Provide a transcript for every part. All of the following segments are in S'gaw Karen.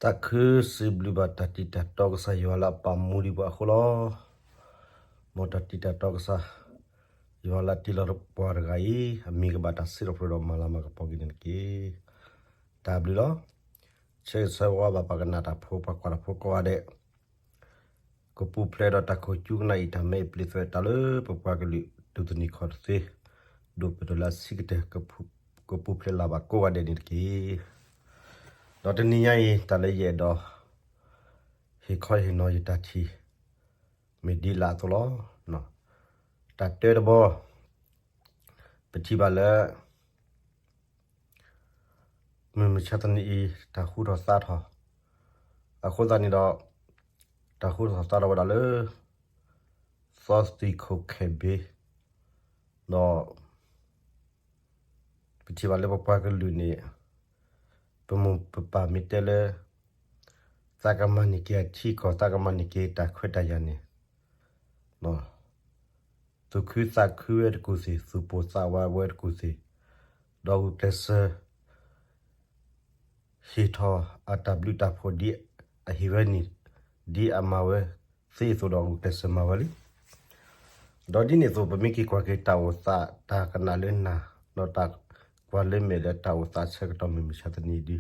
သးခုစံးဘျုးဘၣ်တၢ်တံာ်တာ်တီကစၢ်ယွၤလၢအပာ်မူဒံးပှၤအဃိလီၤ. မ်တၢ်တံာ်တာ်တီကစၢ်ယွၤလၢအတ့လီၤပှၤတဂၤအံၤ အမံၤကဘၣ်တၢ်စံးထီၣ်ပတြၢၤဒီးမၤလၤမၤကပီၤက့ၤန့ၣ်တက့ၢ်. တၢ်ဘျုးလီၤ. ဆၢဂ့ၤဆၢဝါဘၣ်ပှၤကနၣ်တၢ်ဖိ ပှၤကွၢ်တၢ်ဖိကိးဂၤဒဲး ကပူၤဖျဲးဒီးတၢ်ခိၣ်ကၠူကနၣ်အံၤ တၢ်မဲအံၤပျံၤသွဲးတၢ်လၢပပှၤကလုာ် ဒိးသန့ၤခီၣ်တသ့ ဒိၣ်ပၢၢ်ထီၣ်လၢအဆံးကတၢၢ် ကပူၤဖျဲးလၢ်ဘၣ်ကိးဂၤဒဲးန့ၣ်တက့ၢ်. ဒီးတနံၤညါအံၤ တၢ်လၢယအဲၣ်ဒိး ဟ့ၣ်ခီဟ့ၣ်နီၤယတၢ်ထံၣ် မ့ၢ်ဒ်လာ်အသိးလီၤ. တၢ်တၢတဘီ ပထံၣ်ဘၣ်လၢ မုၢ်မဆါတနံၤအံၤ တၢ်ဃူထီၣ်သးထီၣ် အဃိသတးန့ၣ်ဒီး တၢ်ဃူထီၣ်သးထီၣ်ဝဲဒၣ်လၢ သီသံၣ်ခိၣ်ခဲၣ်ဘ့ ဒီး ပထံၣ်ဘၣ်လၢပပှၤကလုာ်န့ၣ် ပမိၢ်ပပၢ်မ့ၢ်တဲလၢ သးကမၤန့ၢ်က့ၤအထံအကီၢ် သးကမၤန့ၢ်က့ၤတၢ်ခွဲးတၢ်ယာ်န့ၣ် သူၣ်ခုသးခုဝဲတကူၢ်သ့ၣ် သူၣ်ပိၢ်သးဝးဝဲတကူၢ်သ့ၣ် ဒီးဂုာ်ကျဲးစၢး ဟ့ၣ်ထီၣ်အတၢ်ဘျုးတၢ်ဖှိၣ်ဒ်အဟ့ၣ်ဝဲန့ၣ် ဒ်အမၤဝဲသ့အသိးဒီး ဂုာ်ကျဲးစၢးမၤဝဲလံ. ဒီးဒ်န့ၣ်အသိး ပမ့ၢ်က့ၤကွၢ်က့ၤတၢ်အိၣ်သး တၢ်ကနၣ်လၢနၢ် ဒီးတၢ်ကွၢ်လၢမဲာ်လၢတၢ်အိၣ်သးဆၢကတီၢ်မုၢ်မဆါတနံၤဒု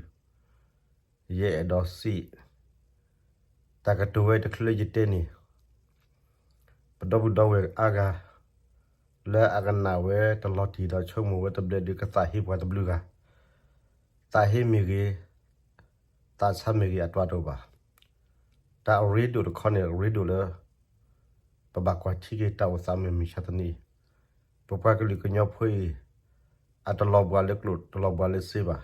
ယအဲၣ်ဒိးစံး တၢ်ကတိၤဝဲတချုးလၢယတဲန့ၣ် ပဒီပုၢ်ဒီဝဲၢ်အါဂၤ လၢအကနၣ်ဝဲတလီၤတံၢ်ဒီး ဆိကမိၣ်ဝဲတဘျဲၣ်ဒုး ကသးဟ့ပှၤတဘျုးဂၤ, သးဟ့မ့ၢ်ဂ့ၤ, သးဆါမ့ၢ်ဂ့ၤ အတၢ်တအိၣ်ဘၣ်. တၢ်အရ့ဒိၣ်တခီန့ၣ် အရ့ဒိၣ်လၢ ပဘၣ်ကွၢ်ထံက့ၤတၢ်အိၣ်သးမုၢ်မဆါတနံၤအံၤ, ပပှၤကလုာ်ကညီဖိအံၤ အတလီၤဘှါလၢကျိၣ် တလီၤဘှါလၢစ့ဘၣ်.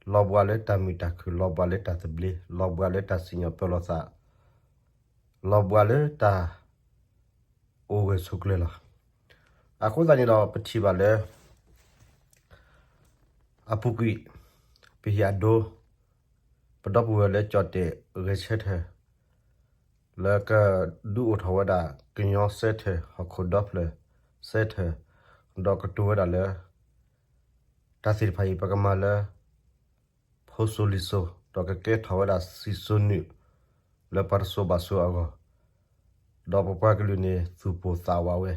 လီၤဘှါလၢတၢ်မုာ်တၢ်ခုၣ်, လီၤဘှါလၢတၢ်သဘျ့, လီၤဘှါလၢတၢ်စံၣ်ညီၣ်ပၢလီၤသး, လီၤဘှါလၢတၢ်အိၣ်ဂၢၢ်ဆိးကျၢၤလီၤ. အဃိသတးန့ၣ်ဒီး ပထံၣ်ဘၣ်လၢ အပူၤကွံာ် ပဟံၣ်အဒိ ပဒီပုၢ်ဝဲၢ်လၢကၠီၣ်တဲၣ်ဂဲၤဆၢထၢၣ် လၢကဒုးအိၣ်ထီၣ်ဝဲဒၣ် ကညီစဲထၢၣ် ဟီၣ်ခိၣ်ဒီဖျၢၣ်စဲထၢၣ်, ဒီးကတိၤဝဲဒၣ်လၢ တၢ်သ့ၣ်တဖၣ်အံၤ ပကမၤလၢ ဖိစိၤလံၤစိၤ ဒီးကကဲထီၣ်ဝဲဒၣ်စံၣ်စိၤနုာ် လၢပှၤတစိၤဘၣ်စိၤအဂီၢ်, ဒီးပပှၤကလုာ်န့ၣ် သူၣ်ပိၢ်သးဝးဝဲ,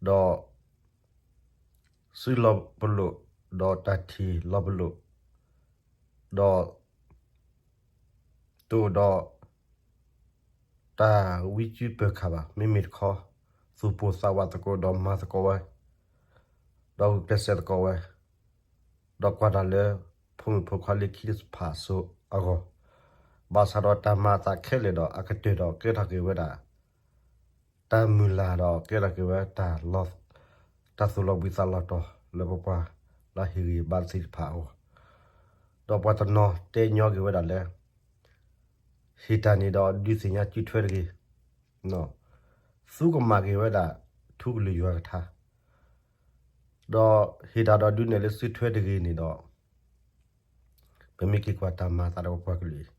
ဒီး စုလီၤပလိာ်, ဒီးတၢ်ထံၣ်လီၤပလိာ်, ဒီး တအိၣ်ဒီး တၢ်ဝံစုပၢၤခးဘၣ်. မ့မ့ၢ်တခီ သူၣ်ပိၢ်သးဝးသကိး ဒီးမၤသကိးဝဲ, ဒီးဂုာ်ကျဲးစၢးသကိးဝဲ, ဒီးကွၢ်တၢ်လၢ ဖိမုၣ်ဖိခွါလၢခံတဖၣ်အစိၤအဂီၢ်, ဘၣ်ဆၣ်ဒီးတၢ်မၤအသးခဲလၢာ်ဒီး အကတၢၢ်ဒီးကဲထီၣ်က့ၤဝဲဒၣ် တၢ်မုၢ်လၢ်ဒီးကဲထီၣ်က့ၤဝဲ တၢ်သူၣ်လီၤဘှံးသးလီၤတီၤလၢပပှၤလၢဟ့ၣ်ဂံၢ်ဘါသ့ၣ်တဖၣ်အဂီၢ်, ဒီးပှၤတနီၤတဲညီက့ၤဝဲဒၣ်လၢ ဟ့ၣ်တၢ်န့ၣ်ဒီးဒုးသ့ၣ်ညါစုထွဲတဂ့ၤ, သုကမၤက့ၤဝဲဒၣ် ထူကလုာ်ယွၤကထါ, ဒီးဟ့ၣ်တၢ်ဒီးဒုးနဲၣ်လၢစုထွဲတဂ့ၤန့ၣ်ဒီး ပမ့ၢ်က့ၤကွၢ်တၢ်မၤအသးဒီးပပှၤကလုာ်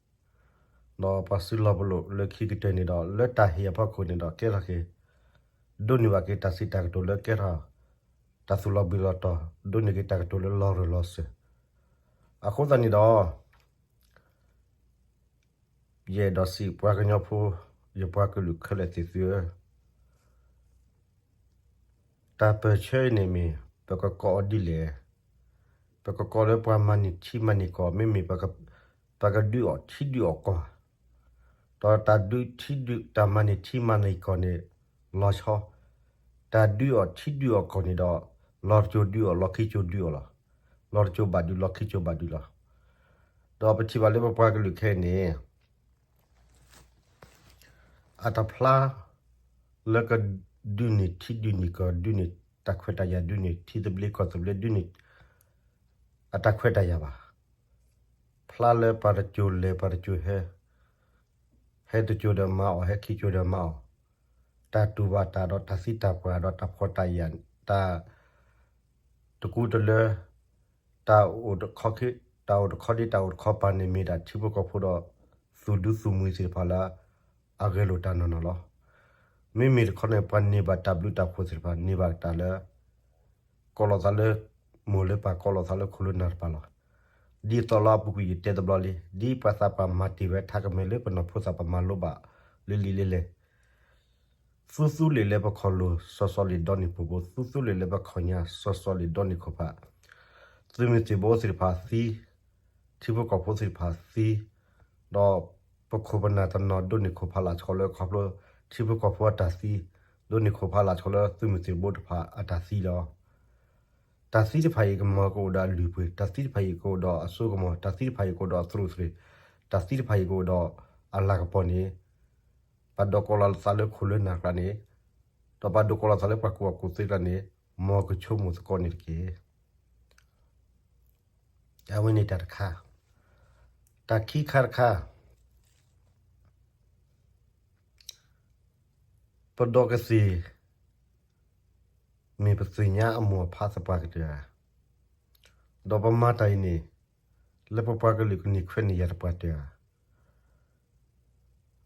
အံၤ, ဒီးပှၤစုလီၤပလိာ်လၢခံကတၢၢ်န့ၣ်ဒီး လၢတၢ်ဟ့ၣ်အဖီခိၣ်န့ၣ်ဒီး ကဲထီၣ်က့ၤ ဒိးန့ၢ်ဘၣ်က့ၤတၢ်စံးတၢ်ကတိၤလၢကဲထီၣ် တၢ်သူၣ်လီၤဘှံးလီၤတီၤ ဒိးန့ၢ်က့ၤတၢ်ကတိၤလၢလီၤရၢၢ်လီၤစၢၤ, အဃိသတးန့ၣ်ဒီး ယအဲၣ်ဒိးစံးပှၤကညီဖိ ယပှၤကလုာ်ခဲလၢာ်သ့ၣ်သုဧၢ, တၢ်ပၢၢ်ဆၢအံၤန့ၣ်မ့ၢ် ပကကိးအီၤဒ်လဲၣ်, ပကကိးလၢပှၤမၤန့ၢ်ထံမၤန့ၢ်ကီၢ် မ့မ့ၢ် ပကဒုးအီၣ်ထံဒုးအီၣ်ကီၢ်, ဒီးတၢ်ဒုးထံဒုး တၢ်မၤန့ၢ်ထံမၤန့ၢ်ကီၢ်န့ၣ် လီၤဆီ, တၢ်ဒုးအီၣ်ထံဒုးအီၣ်ကီၢ်န့ၣ်ဒီး လီၤတကၠိၤဒုးအီၣ် လီၤခံကၠိၤဒုးအီၣ်လီၤ, လီၤတကၠိၤဘၣ်ဒုး လီၤခံကၠိၤဘၣ်ဒုးလီၤ. ဒီးပထံၣ်ဘၣ်လၢပပှၤကလုာ်ခဲအံၤန့ၣ် အတဖျါ လၢကဒုးန့ၢ်ထံဒုးန့ၢ်ကီၢ် ဒုးန့ၢ်တၢ်ခွဲးတၢ်ယာ် ဒုးန့ၢ်ထံသဘျ့ကီၢ်သဘျ့ ဒုးန့ၢ် အတၢ်ခွဲးတၢ်ယာ်ဘၣ်. ဖျါလၢပှၤတကၠိၤလဲၤပှၤတကၠိၤဟဲ, ဟဲတကၠိၤဒီးမၤအီၣ် ဟဲခံကၠိၤဒီးမၤအီၣ်, တၢ်တူၢ်ဘၣ်တၢ်ဒီးတၢ်သံတၢ်ပှၢ်ဒီးတၢ်ဖှီၣ်တၢ်ယာ် တၢ် တကူတလၢ တၢ်အိၣ်တခီ တၢ်အိၣ်တခီဒ်တၢ်အိၣ်တခီပၤန့ၣ် မ့ၢ်ဒၣ်ထံဖိကီၢ်ဖိဒီး သူၣ်ဒူသူၣ်မှံၤသ့ၣ်တဖၣ်လၢ အဂဲၤလိာ်တၢ်နီၢ်နီၢ်လီၤ. မ့မ့ၢ်တခီန့ၣ် ပှၤန့ၢ်ဘၣ်တၢ်ဘျုးတၢ်ဖှိၣ်သ့ၣ်တဖၣ် န့ၢ်ဘၣ်တၢ်လၢ ကိးလီၤသးလၢ မိၢ်လၢပၢ် ကိးလီၤသးလၢခိၣ်လၢနၢ်တဖၣ်လီၤ. ဒ်သိးလၢအပူၤကွံာ်ယတဲတဘျီလံ, ဒ်ပှၤသးပှၢ်မၤတ့ၢ်ဝဲထးကမဲာ်လၢပနီၢ်ဖိသးပှၢ်မၤလိဘၣ်လၢလံာ်လၢလဲၣ်, သူသူလ့ၤလၢပခီၣ်လိၤ စီၤစီၤလ့ၣ်ဒီနံၣ်ပူၤဖိ, သူသူလ့ၤလၢပခီၣ်ညါ စီၤစီၤလ့ၣ်ဒီနံၣ်ခိၣ်ဖး, သုးမုၢ်သံၣ်ဘိသ့ၣ်တဖၣ်သံ, ထံဖိကီၢ်ဖိသ့ၣ်တဖၣ်သံ, ဒီးပခိၣ်ပနၢ်တနီၤဒိးန့ၢ်ခိၣ်ဖးလၢ်ဆှီလၢခီဖျိ ထံဖိကီၢ်ဖိအတၢ်သံ, ဒိးန့ၢ်ခိၣ်ဖးလၢ်ဆှီလၢသုးမုၢ်သံၣ်ဘိတဖၣ်အတၢ်သံလီၤ. တၢ်သံတဖၣ်အံၤကမၤကအိၣ်ဒီးအလုၢ်အပှ့ၤ, တၢ်သံတဖၣ်အံၤကအိၣ်ဒီးအစိကမီၤ, တၢ်သံတဖၣ်အံၤကအိၣ်ဒီးအသရူးသရ့ၤ, တၢ်သံတဖၣ်အံၤကအိၣ်ဒီးအလၤကပီၤန့ၣ်, ပှၤဒိးကိးလီၤသးလၢခိၣ်လၢနၢ်ကျါန့ၣ်, ဒီးပှၤဒိးကိးလီၤသးလၢပှၤကူၣ်ဘၣ်ကူၣ်သ့ကျါန့ၣ်, မ်ကဆိကမိၣ်သကိးန့ၣ်တက့ၢ်. အဝဲန့ၣ်တၢ်တခါ, တၢ်ခံခါတခါ, ပဒီးကသ့ၣ် မ့ၢ်ပသ့ၣ်ညါအမိၢ်အဖးသပှၢ်ကတၢၢ်ဧါ, ဒီးပမၤတၢ်အံၤန့ၣ် လၢပပှၤကလုာ်ကန့ၢ်ခွဲးန့ၢ်ယာ်သပှၢ်တၢၢ်ဧါ.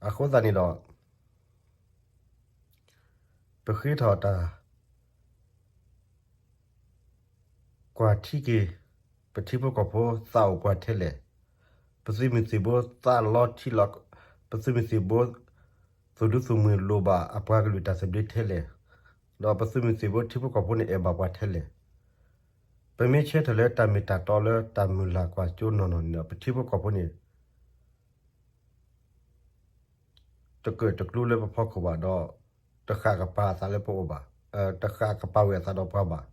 အဃိသတးန့ၣ်ဒီး ပဃ့ထီၣ်တၢ် ကွၢ်ထံက့ၤ ပထံဖိကီၢ်ဖိသးအိၣ်ပှၤထဲလဲၣ်, ပသုးမုၢ်သံၣ်ဘိသးလီထံလီ, ပသုးမုၢ်သံၣ်ဘိ သူၣ်ဒူသူၣ်မှံၤလိၣ်ဘၣ်အပှၤကလုာ်တၢ်သဘျ့ထဲလဲၣ်, ဒီးပသုးမုၢ်သံၣ်ဘိထံဖိကီၢ်ဖိန့ၣ်အဲၣ်ဘၣ်ပှၤထဲလဲၣ်. ပမ့ၢ်ဆၢထၢၣ်လၢတၢ်မ့ၢ်တၢ်တီလၢတၢ်မုၢ်လၢ်ကွၢ်စိနီၢ်နီၢ်န့ၣ်ဒီး ပထံဖိကီၢ်ဖိန့ၣ် တကၢၣ်တကျူလၢပဖီခိၣ်ဘၣ်ဒီး တဃၣ်ကပၤအသးလၢပအိၣ်ဘၣ်, တဃၣ်ကပၤဝဲအသးဒီးပှၤဘၣ်.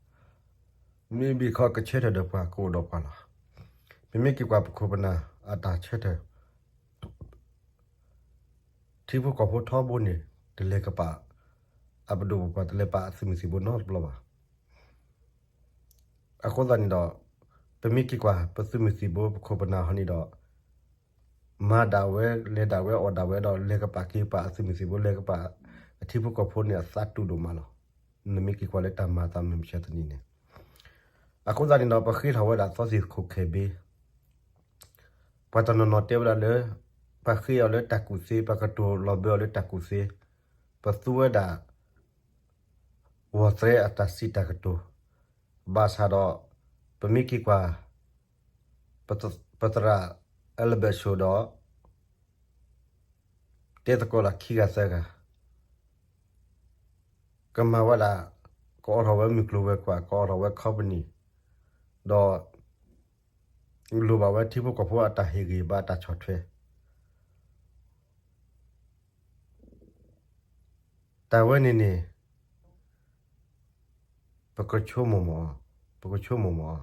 မ့မ့ၢ်ခီကဆၢထၢၣ်ဒီးပှၤကအိၣ်ဒီးပှၤလီၤ. ပမ့ၢ်က့ၤကွၢ်ပခိၣ်ပနၢ်အတၢ်ဆၢထၢၣ် ထံဖိကီၢ်ဖိထီဘိန့ၣ် တလဲၤကပၤ အပဒိၣ်ပပှၢ်တလဲၤပာ်အသုးမုၢ်သံၣ်ဘိနီတဘျီဘၣ်. အဃိသတးန့ၣ်ဒီး ပမ့ၢ်က့ၤကွၢ် ပသုးမုၢ်သံၣ်ဘိပခိၣ်ပနၢ်ဟီန့ၣ်ဒီး မၤဒၣ်ဝဲ လဲၤဒၣ်ဝဲ အီၣ်ဒၣ်ဝဲဒီး လဲၤကပာ်က့ၤပာ်အသုးမုၢ်သံၣ်ဘိ လဲၤကပာ်အထံဖိကီၢ်ဖိန့ၣ် အသးတူၢ်ဒိၣ်မးလီၤ. နမ့ၢ်က့ၤကွၢ်လၢတၢ်မၤအသးမုၢ်မဆါတနံၤန့ၣ်, အဃိသတးန့ၣ်ဒီး ပဃ့ထီၣ်ဝဲဒၣ်သီသံၣ်ခိၣ်ခဲဘ့ ပှၤတနီၤနီၤတဲဝဲဒၣ်လၢ ပှၤဃ့အီၤလၢတၢ်ကူၣ်သ့ ပှၤကတိၤလီၤဘၢအီၤလၢတၢ်ကူၣ်သ့, ပသူဝဲဒၣ် ဝီၢ်သရဲအတၢ်စံးတၢ်ကတိၤ, ဘၣ်ဆၣ်ဒီး ပမ့ၢ်က့ၤကွၢ် ပသရၣ် အဲလဘၢၣ်ဆိၣ်ဒီး တဲသကိးလၢခံဂၤသၢဂၤ ကမၤဝဲဒၣ် ကအိးထီၣ်ဝဲမုၢ်ကျိၤဝဲၤကွာ် ကအိးထီၣ်ဝဲ company ဒီး လိၣ်ဘၣ်ဝဲထံဖိကီၢ်ဖိအတၢ်ဟ့ၣ်ဂံၢ်ဘါတၢ်ဆီၣ်ထွဲ တၢ်ဝဲန့ၣ်န့ၣ် ပကဆိကမိၣ်မး, ပကဆိကမိၣ်မး.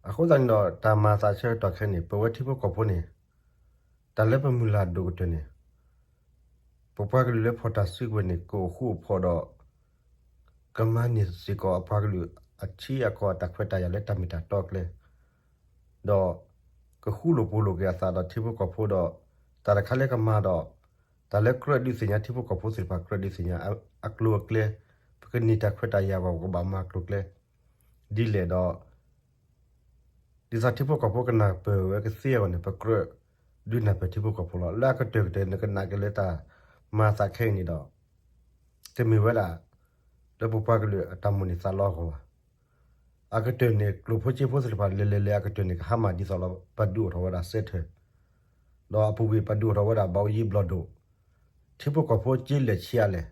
အဃိသတးန့ၣ်ဒီး တၢ်မၤသးဆၢကတီၢ်ခဲအံၤန့ၣ် ပဝဲထံဖိကီၢ်ဖိန့ၣ် တၢ်လၢပမုၢ်လၢ်ဒိၣ်ကတၢၢ်န့ၣ် ပပှၤကလုာ်လၢဖီၣ်တၢ်စုကဝဲၤန့ၣ် ကအိၣ်ဃူအိၣ်ဖိးဒီး ကမၤန့ၢ်စ့ၢ်ကီးအပှၤကလုာ်အထံအကီၢ်အတၢ်ခွဲးတၢ်ယာ်လၢတၢ်မ့ၢ်တၢ်တီအကျဲ ဒီး ကဃူလိာ်ဖိးလိာ်က့ၤအသးဒီးထံဖိကီၢ်ဖိဒီး တၢ်တခါလၢကမၤဒီး တၢ်လၢကြၢးဒုးသ့ၣ်ညါထံဖိကီၢ်ဖိသ့ၣ်တဖၣ် ကြၢးဒုးသ့ၣ်ညါအကျိၤအကျဲ ပကန့ၢ်တၢ်ခွဲးတၢ်ယာ်အဂီၢ် ပကဘၣ်မၤကျိၤကျဲ ဒ်လဲၣ်ဒီး ဒ်သိးထံဖိကီၢ်ဖိကနၢ်ပၢၢ်ဝဲကသ့အဂီၢ်န့ၣ် ပကြၢးဒုးနၢ်ပၢၢ်ထံဖိကီၢ်ဖိလီၤ. လၢအကတၢၢ်ကတၢၢ် နကနၣ်က့ၤလၢတၢ်မၤသးခဲအံၤန့ၣ်ဒီး တမ့ၢ်ဝဲဒၣ် လၢပပှၤကလုာ်အတၢ်မိၣ်န့ၢ်သးလီအဂီၢ်ဘၣ်. အကတၢၢ်န့ၣ် ကျိၣ်ဖိစ့ဖိသ့ၣ်တဖၣ် လဲၤလဲၤလဲၤအကတၢၢ်န့ၣ် ကဟါမၢ်ဒ်သိးလီၤ ပဒုးအိၣ်ထီၣ်ဝဲဒၣ်စဲထၢၣ် ဒီးအပူၤကွံာ်ပဒုးအိၣ်ထီၣ်ဝဲဒၣ်ဘၣ်အိၣ်ယံၤဘျီၣ်ဒိၣ် ထံဖိကီၢ်ဖိက့လၢာ်ဆံးအါလဲၣ်,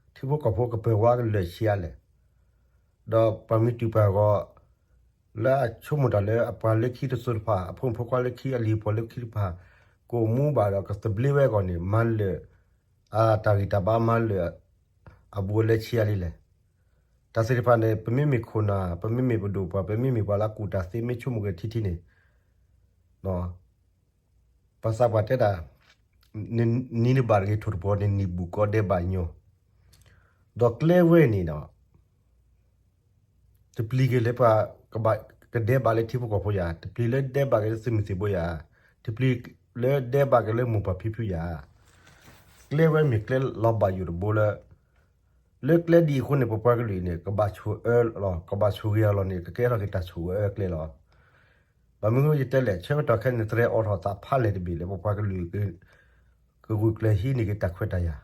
ထံဖိကီၢ်ဖိကပၢၤဝါကလၢာ်ဆံးအါလဲၣ်, ဒီးပှၤမ့ၢ်တုၤပှၤဂီၢ် လၢအဆိကမိၣ်တၢ်လၢအပှၤလၢခံတစိၤတဖၣ် အဖိမုၣ်ဖိခွါလၢခံအလံၤပှီၢ်လၢခံတဖၣ် ကအိၣ်မူဘၣ်ဒီးကသဘျ့ဝဲအဂီၢ်န့ၣ် မၤလၢာ် အတၢ်ဂံၢ်တၢ်ဘါမၤလၢာ် အဘူးအလဲဆံးအါလံလဲၣ်. တၢ်သ့ၣ်တဖၣ်န့ၣ် ပမ့မ့ၢ်ခိၣ်နၢ် ပမ့မ့ၢ်ပဒိၣ်ပှၢ် ပမ့မ့ၢ်ပှၤလၢအကူၣ်တၢ်သ့ မ့ၢ်ဆိကမိၣ်က့ၤထံထံန့ၣ် ပှၤသးပှၢ်တဲဒၣ် နံၤနဘၣ်တဂ့ၤ ထိၣ်တပှီၤန့ၣ် နံၤဘူၣ်ကီဒဲးဘးညီ, ဒီးကျဲဝဲန့ၣ်ဒီး တပျံၤက့ၤလၢပှၤ ကဒဲးဘးလၢထံဖိကီၢ်ဖိယၤ, တပျံၤလၢဒဲးဘးက့ၤလၢသုးမုၢ်သံၣ်ဘိယၤ, တပျံၤလၢဒဲးဘးက့ၤလၢမိၢ်ပၢ်ဖံဖုယၤ, ကျဲဝဲမ့ၢ်ကျဲလီၤဘၣ်ယိၣ်တဘိလၢ လၢကျဲဒ်အံၤအဃိန့ၣ် ပပှၤကလုာ်န့ၣ် ကဘၣ်ဆိၣ်အၢလီၤ ကဘၣ်ဆိၣ်ဂ့ၤအီၤလီၤန့ၣ် ကကဲထီၣ်က့ၤတၢ်ဆိၣ်အၢကျဲလီၤ. ဘၣ်မနုၤယတဲလဲၣ် ဆၢကတီၢ်ခဲအံၤန့ၣ် သရဲအိးထီၣ်သးဖးလဲၢ်တဘ့ၣ်လၢပပှၤကလုာ် ကဂုာ်ကျဲၤဟံးန့ၢ်က့ၤတၢ်ခွဲးတၢ်ယာ်,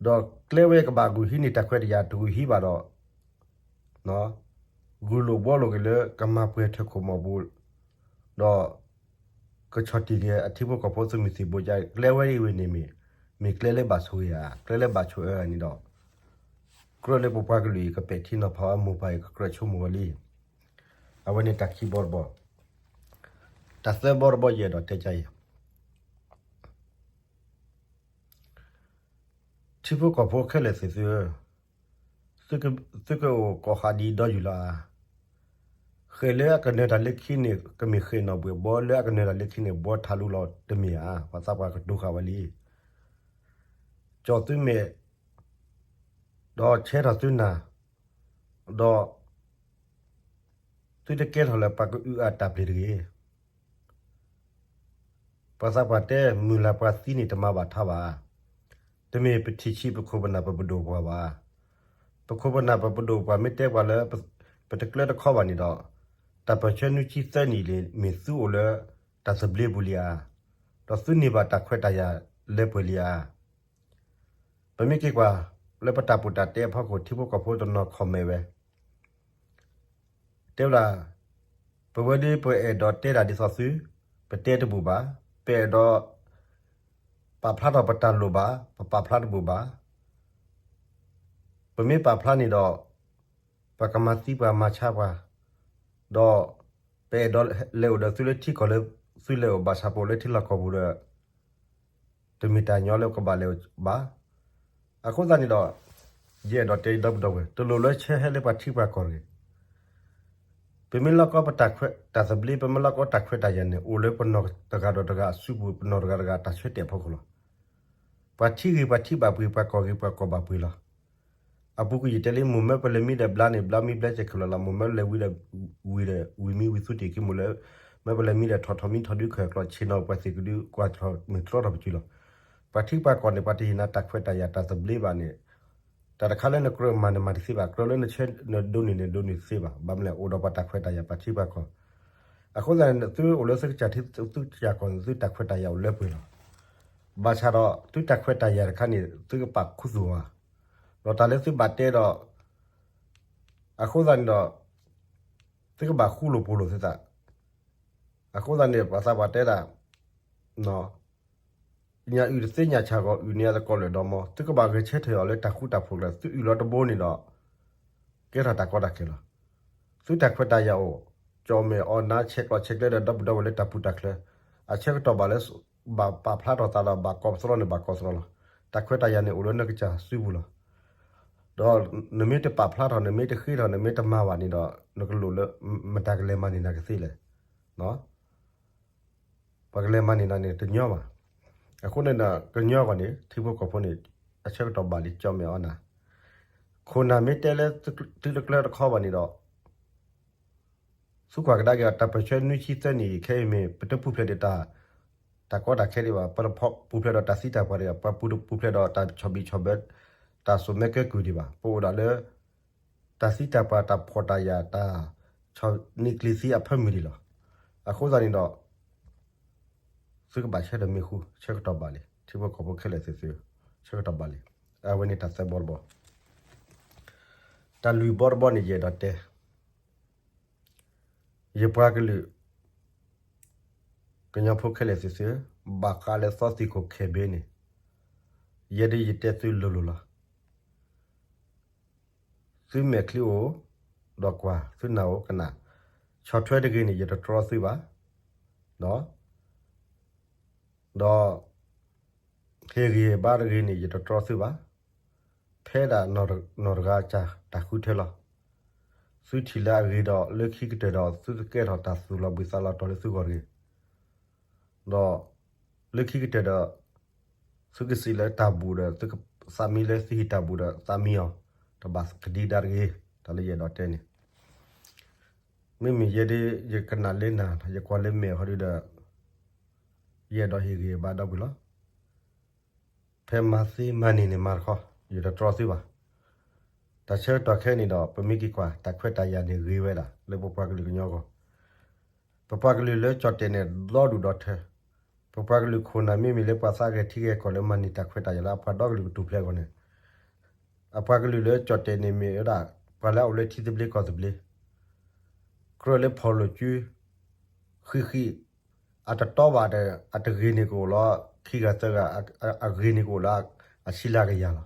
ဒီးကျဲဝဲကဘၣ်ဂုာ်ဟံးန့ၢ်တၢ်ခွဲးတၢ်ယာ် တဂုာ်ဟံးဘၣ်ဒီး ဂုာ်လိာ်ဘှီလိာ်က့ၤလၢကမၤပှဲၤထၢၣ်ခိၣ်မီၢ်ပူၤ, ဒီး ကဆီၣ်တံၢ်က့ၤအထံဖိကီၢ်ဖိသုးမုၢ်သံၣ်ဘိက ကျဲဝဲအံၤဝဲန့ၣ်မ့ၢ်, မ့ၢ်ကျဲလၢဘၣ်ဆိၣ်ဂ့ၤဧါ, ကျဲလၢဘၣ်ဆိၣ်အၢဧါန့ၣ်ဒီး, ကြၢးလၢပပှၤကလုာ်အံၤကပဲာ်ထံနီၤဖးဝဲမိၢ်ပၢ်အံၤကကြၢးဆိကမိၣ်ဝဲလံ. အဝဲန့ၣ်တၢ်ခံဘီတဘီ, တၢ်သၢဘီတဘီယအဲၣ်ဒိးတဲကါအံၤ ထံဖိကီၢ်ဖိခဲလၢာ်သ့ၣ်သုဧၢ, သုကအိၣ်ကိးဃာ်ဒ်ဒီယူၢ်လီၤဧါ. ဃဲၤလၢအကနၢၤတၢ်လၢခံန့ၣ် ကမ့ၢ်ဃဲၤနီၣ်ဘှဲၣ်, ဘှီလၢအကနၢၤတၢ်လၢခံန့ၣ် ဘှီထးလူလီၤတမ့ၢ်ဧါ, ပှၤသးပှၢ်ကတိၤဃာ်ဝဲလံ. ကၠီၣ်သုမဲာ်, ဒီးဆဲထီၣ်သုနၢ်, ဒီး သုတကဲထီၣ်လၢပှၤကအုၣ်အါတၢ်ပျ့ၤတဂ့ၤ. ပှၤသးပှၢ်တဲ မုၢ်လၢ်ပှၤသံန့ၣ်တမၤဘၣ်ထါဘၣ်. တမ့ၢ်ပထံၣ်ဆံးပခိၣ်ပနၢ်ပပဒိၣ်ပှၢ်ဘၣ်. ပခိၣ်ပနၢ်ပပဒိၣ်ပှၢ်မ့ၢ်တဲပှၤလၢ ပတကျၢတခီဘၣ်န့ၣ်ဒီး, တၢ်ပၢၢ်ဆၢနွံဆံသၢနံၣ်လံ မ့ၢ်သုအိၣ်လၢတၢ်သဘျ့ပူၤလံဧါ, ဒီးသုန့ၢ်ဘၣ်တၢ်ခွဲးတၢ်ယာ်လၢပှဲၤလံဧါ. ပမ့ၢ်က့ၤကွၢ်လၢပတၢ်ပူၤတၢ်တဲအဖီခိၣ် ထံဖိကီၢ်ဖိတနီၤ comment ဝဲ တဲဝဲဒၣ်, ပဝဲဒၣ်ပအဲၣ်ဒိးတဲတၢ်ဒ်သိးသု, ပတဲတဘူၣ်ဘၣ်, ပအဲၣ်ဒိး ပာ်ဖျါထီၣ်ပတၢ်လိၣ်ဘၣ်, ပပာ်ဖျါတဘူၣ်ဘၣ်. ပမ့ၢ်ပာ်ဖျါန့ၣ်ဒီး, ပှၤကမၤသံပှၤမၤဆါပှၤ, ဒီး ပအဲၣ်ဒိးလဲၤအိၣ်ဒီးသုလၢထံကီၢ်လၢသုလဲၤအိၣ်ဘၣ်ဆၣ်ပအိၣ်လၢထံလီၢ်ကီၢ်ပူၤဒီး တမ့ၢ်တၢ်ညီလၢကဘၣ်လဲၤဘၣ်. အဃိသတးန့ၣ်ဒီး, ယအဲၣ်ဒိးတဲဒီပုၢ်ဒီဝဲၢ် တလိၣ်လၢဆၢဟဲလၢပှၤထံပှၤကီၢ်တဂ့ၤ. ပမ့ၢ်လိၣ်ကီပတၢ်ခွဲးတၢ်သဘျ့ ပမ့ၢ်လိၣ်ကီတၢ်ခွဲးတၢ်ယာ်န့ၣ် အိၣ်လၢပနီၢ်တဂၤဒီးတဂၤအစုပူၤ ပနီၢ်တဂၤတဂၤတၢ်ဆၢတဲာ်အဖီခိၣ်လီၤ. ပှၤထံဂ့ၤပှၤထံဘၣ်ပှ့ၤ ပှၤကီၢ်ဂ့ၤပှၤကီၢ်ဘၣ်ပှ့ၤလီၤ. အပူၤကွံာ်ယတဲလံ မိၢ်မၢပလဲၤမံဒီးဘျါန့ၣ် ဘျါမံဘျါစဲးခဲလၢာ်လီၤ. မိၢ်မၢလဲၤဝံၤဒီး ဝံၤဒီး ဝံၤမံဝံၤသူတ့ၢ်ခံမိၢ်လၢ မၢပလဲၤမံဒီးထီၣ်ထီၣ်မံထီၣ်ဒုးခၢၣ်ကျီၢ်ဆ့ၣ်နီၤပှၤသ့ၣ်ကဒုးကွၢ်ထီၣ်မုၢ်တြီထီၣ်ပစုလီၤ. ပှၤထံပှၤကီၢ်န့ၣ် ပှၤတဟ့ၣ်နၤတၢ်ခွဲးတၢ်ယာ်တၢ်သဘျ့ဘၣ်န့ၣ် တၢ်တခါလၢနကြၢးမၤန့ၣ်မၤတသ့ဘၣ်, ကြၢးလၢနဆၢနဒိးန့ၢ်န့ၣ်ဒိးန့ၢ်တသ့ဘၣ်. ဘၣ်မနုၤလဲၣ် အိၣ်ဒီးပှၤတၢ်ခွဲးတၢ်ယာ်ပှၤထံပှၤကီၢ်. အဃိသတးန့ၣ် သုအိၣ်လၢသုကစၢ်ထံ သုကစၢ်ကီၢ်န့ၣ် သုတၢ်ခွဲးတၢ်ယာ်အိၣ်လၢပှဲၤလီၤ. ဘၣ်ဆၣ်ဒီး သုတၢ်ခွဲးတၢ်ယာ်တခါန့ၣ် သုကပာ်ခူသူၣ်အီၤ, ဒီးတၢ်လၢသုဘၣ်တဲဒီး အဃိသတးန့ၣ်ဒီး သုကဘၣ်ဃူလိာ်ဖိးလိာ်သုသး. အဃိသတးန့ၣ် ပှၤသးပှၢ်တဲဒၣ် ညၣ်အုၣ်တသ့ ညၣ်ဆၣ်ဂီၤအုၣ်န့ၣ် အသကိးလၢာ်ဒီမီၤ, သုကဘၣ်ဂဲၤဆၢထၢၣ်အီၤလၢတၢ်ဃူတၢ်ဖိးကျဲ, သုအုၣ်လီၤတဘိန့ၣ်ဒီး ကဲထီၣ်တၢ်ကီတၢ်ခဲလီၤ. သုတၢ်ခွဲးတၢ်ယာ်အိၣ်, ကၠီၣ်မဲာ်အီၣ်နါ ဆဲးကျိးဆဲးကျၢဒီး ဒီပုၢ်ဒီဝဲၢ်လၢတၢ်ပူၤတၢ်ချၢ, အဆၢကတီၢ်ဘၣ်လၢ ဘၣ်ပာ်ဖျါထီၣ်သးဒီး ဘၣ်ကိးပသြီန့ၣ် ဘၣ်ကိးပသြီလီၤ. တၢ်ခွဲးတၢ်ယာ်န့ၣ် အိၣ်လၢနကစၢ်စုပူၤလီၤ. ဒီးနမ့ၢ်တပာ်ဖျါထီၣ် နမ့ၢ်တဃ့ထီၣ် နမ့ၢ်တမၤဘၣ်န့ၣ်ဒီး နကလိၣ်လၢ မတၤကလဲၤမၤန့ၢ်နၤကသ့လဲၣ်. ပှၤကလဲၤမၤန့ၢ်နၤန့ၣ် တညီဘၣ်. အဃိန့ၣ်ဒီး ကညီဂီၢ်န့ၣ် ထံဖိကီၢ်ဖိန့ၣ် အဆၢကတီၢ်ဘၣ်လံ ကၠီၣ်မဲာ်အီၣ်နါ, ခိၣ်နၢ်မ့ၢ်တဲလၢ သုတကျၢတခီဘၣ်န့ၣ်ဒီး သုကွၢ်ကဒါက့ၤအီၤ တၢ်ပၢၢ်ဆၢနွံဆံသၢနံၣ်အံၤ ခဲအံၤမ့ၢ် ပတပူၤဖျဲးဒီးတၢ် တၢ်ကီတၢ်ခဲဒံးဘၣ်, ပတပူၤဖျဲးဒီးတၢ်သံတၢ်ပှၢ်ဒံးဘၣ်, ပပူၤဖျဲးဒီးတၢ်ဆီၣ်ဘံၣ်ဆီၣ်ဘၢ တၢ်စိာ်မၢကဲကုၢ်ဒံးဘၣ်, ပအိၣ်ဒၣ်လၢ တၢ်သံတၢ်ပှၢ် တၢ်ဖှီၣ်တၢ်ယာ် တၢ်ဆီၣ်နံၣ်ကျံၤသံအဖၢမုၢ်ဒံးလီၤ. အဃိသတးန့ၣ်ဒီး သုကဘၣ်ဆၢထၢၣ်မ့ၢ်ဃူ ဆၢကတီၢ်ဘၣ်လံ, ထံဖိကီၢ်ဖိခဲလၢာ်သ့ၣ်သု ဆၢကတီၢ်ဘၣ်လံ. အဝဲန့ၣ်တၢ်သၢဘီတဘီ, တၢ်လွံၢ်ဘီတဘီန့ၣ် ယအဲၣ်ဒိးတဲ ယပှၤကလုာ် ကညီဖိခဲလၢာ်သ့ၣ်သု, ဘၣ်ဃးလၢသီသံၣ်ခိၣ်ခဲဘ့န့ၣ် ယဲဒၣ်ယတဲသုလိၤလိၤလီၤ. သုမဲာ်ချံအိၣ်ဒီးကွၢ် သုနၢ်အိၣ်ကနၣ်, ဆီၣ်ထွဲတဂ့ၤန့ၣ် ယတတြီသုဘၣ်, ဒီး ဒီး ဟ့ၣ်ဂံၢ်ဟ့ၣ်ဘါတဂ့ၤန့ၣ် ယတတြီသုဘၣ်. ဖဲဒၣ်နီၢ်တဂၤအစၢ်တၢ်ဃုထၢလီၤ. သုထံၣ်လၢအဂ့ၤဒီး လၢခံကတၢၢ်ဒီး သုကကဲထီၣ်တၢ်သူၣ်လီၤဘှံးသးလီၤတီၤလၢသုဂီၢ်တဂ့ၤ. ဒီး လၢခံကတၢၢ်ဒီး သုကစံးလၢတၢ်ဘူၣ်ဒီး သုကသးမံလၢသုဟံၣ်တၢ်ဘူၣ်ဒီး သးမံအီၤ, တဘၣ်ကဒံကဒါတဂ့ၤ. တၢ်လၢယအဲၣ်ဒိးတဲန့ၣ် မ့မ့ၢ်ယဲဒၣ် ယကနၣ်လၢနၢ် ယကွၢ်လၢမဲာ်ဟီဒုဒီး ယအဲၣ်ဒိးဟ့ၣ်ဂံၢ်ဟ့ၣ်ဘါဒီပုၢ်လီၤ. ဖဲမၤသ့မၤန့ၢ်န့ၣ်မၤတခီ ယတတြီသုဘၣ်. တၢ်ဆၢကတီၢ်ခဲအံၤန့ၣ်ဒီး ပမ့ၢ်က့ၤကွၢ် တၢ်ခွဲးတၢ်ယာ်န့ၣ်ဂ့ၤဝဲဒၣ် လၢပပှၤကလုာ်ကညီအဂီၢ်, ပပှၤကလုာ်လၢကၠီၣ်တဲာ်န့ၣ် ဒီဒူၣ်ဒီထၢ, ပပှၤကလုာ်ခိၣ်နၢ်မ့မ့ၢ်လၢပှၤသးဂဲၤထံဂဲၤကီၢ်လၢမၤန့ၢ်တၢ်ခွဲးတၢ်ယာ်လၢအပှၤဒီကလုာ်ကထူၣ်ဖျဲးအဂီၢ်န့ၣ်, အပှၤကလုာ်လၢကၠီၣ်တဲာ်န့ၣ်မ့ၢ်ဝဲဒၣ် ပှၤလၢအအိၣ်လၢထံသဘျ့ကီၢ်သဘျ့, ကြၢးလၢဖီၣ်လိာ်စု ဃံဃံ, အတတီဘၣ်ဒီး အတဂ့ၤန့ၢ်ကအိၣ်လီၤ, ခံဂၤသၢဂၤ အဂ့ၤန့ၢ်ကအိၣ်လၢ အဆံလၢကယၤလီၤ.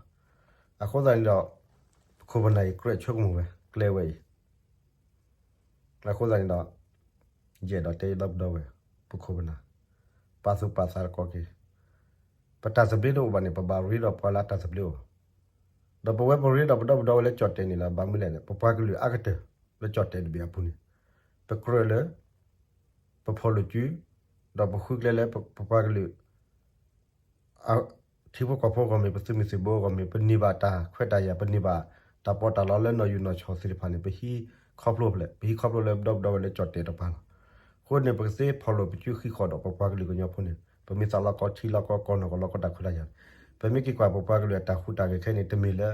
အဃိသတးန့ၣ်ဒီး ပခိၣ်ပနၢ်အံၤ ကြၢးဆိကမိၣ်ဝဲ ကျဲဝဲအံၤ အဃိသတးန့ၣ်ဒီး ယအဲၣ်ဒိးတဲဒီပုၢ်ဒီဝဲၢ် ပခိၣ်ပနၢ် ပာ်သူၣ်ပာ်သးတက့ၢ်. ပတၢ်သဘျ့တအိၣ်ဘၣ်န့ၣ် ပဘၣ်ရ့ဒီးပှၤလၢအတၢ်သဘျ့အိၣ်, ဒီးပဝဲပရ့ဒီးပဒီပုၢ်ဒီဝဲၢ်လၢကၠီၣ်တဲာ်န့ၣ်လီၤ. ဘၣ်မနုၤလဲၣ်န့ၣ် ပပှၤကလုာ်အါကတၢၢ် လၢကၠီၣ်တဲာ်တဘ့ၣ်အပူၤန့ၣ် ပကြၢးလၢ ပဖီၣ်လိာ်စု ဒီးပဃုကျဲလၢပပှၤကလုာ် ထံဖိကီၢ်ဖိအဂီၢ်မ့ၢ် ပသုးမုၢ်သံၣ်ဘိအဂီၢ်မ့ၢ် ပန့ၢ်ဘၣ်တၢ်ခွဲးတၢ်ယာ် ပန့ၢ်ဘၣ်တၢ်ပီးတၢ်လီလၢနီၢ်ယိၤနီၢ်ဆီၣ်သ့ၣ်တဖၣ်န့ၣ် ပဟံးခီဖျိဖဲလဲၣ်, ပဟံးခီဖျိလၢပဒီပုၢ်ဒီဝဲၢ်လၢကၠီၣ်တဲာ်တကပၤလီၤ. အဃိန့ၣ် ပကသ့ဖီၣ်လိာ်ပစုဃံဃီဒီး ပပှၤကလုာ်ကညီဖိန့ၣ် ပမ့ၢ်သးလီၤကီထံလီၤကီကီၢ်နီၢ်ကီၢ်လီၤကီတၢ်ခွဲးတၢ်ယာ်န့ၣ် ပမ့ၢ်က့ၤကွၢ်ပပှၤကလုာ်အတၢ်ဟူးတၢ်ဂဲၤခဲအံၤန့ၣ် တမ့ၢ်လၢ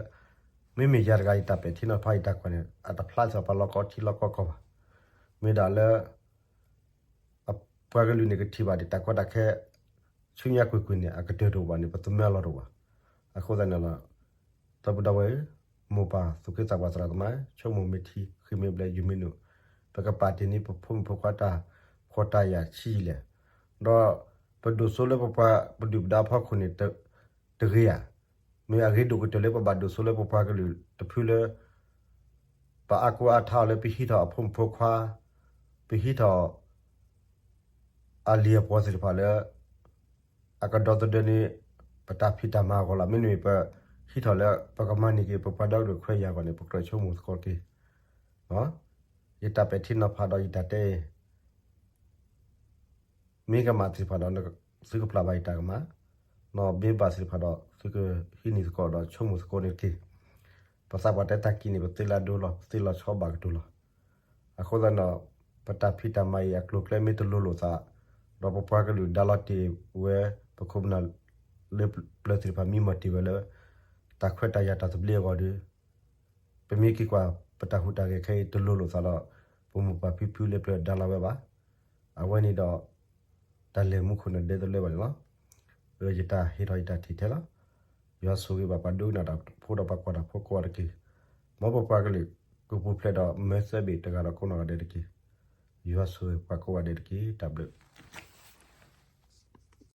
မ့မ့ၢ်ယၤတဂၤအံၤ တၢ်ပဲာ်ထံနီၤဖးအံၤတၢ်ကွၢ်န့ၣ် အတဖျါစ့ၢ်ကီးပှၤလီၤကီထံလီၤကီကီၢ်ဘၣ်. မ့ၢ်ဒၣ်လၢ အပှၤကလုာ်န့ၣ် ကထံၣ်ဘၣ်ဒံးတၢ်ကီတၢ်ခဲ ဆူညါကွ့ၢ်ကွ့ၢ်န့ၣ် အကတၢၢ်တအိၣ်ဘၣ်န့ၣ် ပသမၢအလီၢ်တအိၣ်ဘၣ်. အဃိသတးန့ၣ်လီၤ ဒီပုၢ်ဒီဝဲၢ်ဧၢ, မိၢ်ပၢ်သူၣ်က့သးပှၢ်သရၣ်သမါ ဆိကမိၣ်မ့ၢ်ထံ ဃ့ၢ်မ့ၢ်ဘျဲး ယုၢ်မ့ၢ်နုာ်, ပကပာ်တ့ၢ်န့ၢ်ပဖိမုၣ်ဖိခွါတၢ်ခွဲးတၢ်ယာ်ဆံးလဲၣ်. ဒီးပဒိၣ်စိလၢပပှၤပဒုၣ်ပဒါအဖီခိၣ်န့ၣ် တဂ့ၤဧါ. မ့ၢ်အဂ့ၤဒိၣ်ကတၢၢ်လၢပဘၣ်ဒိၣ်စိလၢပပှၤကလုာ်တဖုလၢ ပအါကိအါထါအီၤလၢပဟံးထီၣ်အဖိမုၣ်ဖိခွါ, ပဟံးထီၣ် အလံၤအပှီၢ်သ့ၣ်တဖၣ်လၢ အကဒီသဒၢန့ၢ် ပတၢ်ဖံးတၢ်မၤအဂီၢ်လီၤ. မ့တမ့ၢ်ပဟံးထီၣ်လၢ ပကမၤန့ၢ်က့ၤ ပပှၤဒီကလုာ်ခွဲးယာ်အဂီၢ်န့ၣ် ပကြၢးဆိကမိၣ်သကိးတက့ၢ်. ယတၢ်ပဲာ်ထံနီၤဖးဒီးယတၢ်တဲအံၤ မ့ၢ်ကမၣ်သ့ၣ်တဖၣ်ဒီး သုကပျၢ်ဘၣ်ယတၢ်ကမၣ်, မ့ၢ်ဘၣ်သ့ၣ်တဖၣ်ဒီး သုကဟံးန့ၢ်သကိးဒီးဆိကမိၣ်သကိးန့ၣ်တက့ၢ်. ပသးပှၢ်တဲတၢ်ကံးန့ၣ် ပသ့လၢအဒိလီၤ ပသ့လီၤဆီဘၣ်ကတိၤလီၤ. အဃိသတးဒီး ပတၢ်ဖံးတၢ်မၤအံၤအကျိၤအကျဲမ့ၢ်တလိၤလိာ်သး ဒီးပပှၤကလုာ်ဒါလီၤတ့ၢ်ဝဲ ပခိၣ်ပနၢ်လၢပျၢၤသ့ၣ်တဖၣ်မံမီၢ်တ့ၢ်ဝဲလၢ တၢ်ခွဲးတၢ်ယာ်တၢ်သဘျ့အဂီၢ်ဒီး ပမ့ၢ်က့ၤကွၢ် ပတၢ်ဟူးတၢ်ဂဲၤခဲအံၤတလိၤလိာ်သးဒီး ပမိၢ်ပၢ်ဖံဖုလၢပျၢၤဒါလီၤဝဲဘၣ်. အဝဲန့ၣ်ဒီး တၢ်လဲၤမူခိၣ်န့ၣ်ဒဲတလၢဘၣ်န့ၣ်လီၤ. ယတၢ်ဟ့ၣ်ထီၣ်ယတၢ်ထံၣ်ထဲလီၤ. ယွၤဆိၣ်ဂ့ၤဘၣ်ပှၤဒိကနၣ်တၢ်ဖိဒီးပှၤကွၢ်တၢ်ဖိကိးဂၤတက့ၢ်. မ်ပပှၤကလုာ် ကပူၤဖျဲးဒီးမၢသၢဘ့ၣ်တဂၤဒီးကိးနီၢ်ဂၤဒဲးတက့ၢ်. ယွၤဆိၣ်ဂ့ၤပှၤကိးဂၤဒဲးတက့ၢ်. တၢ်ဘျုး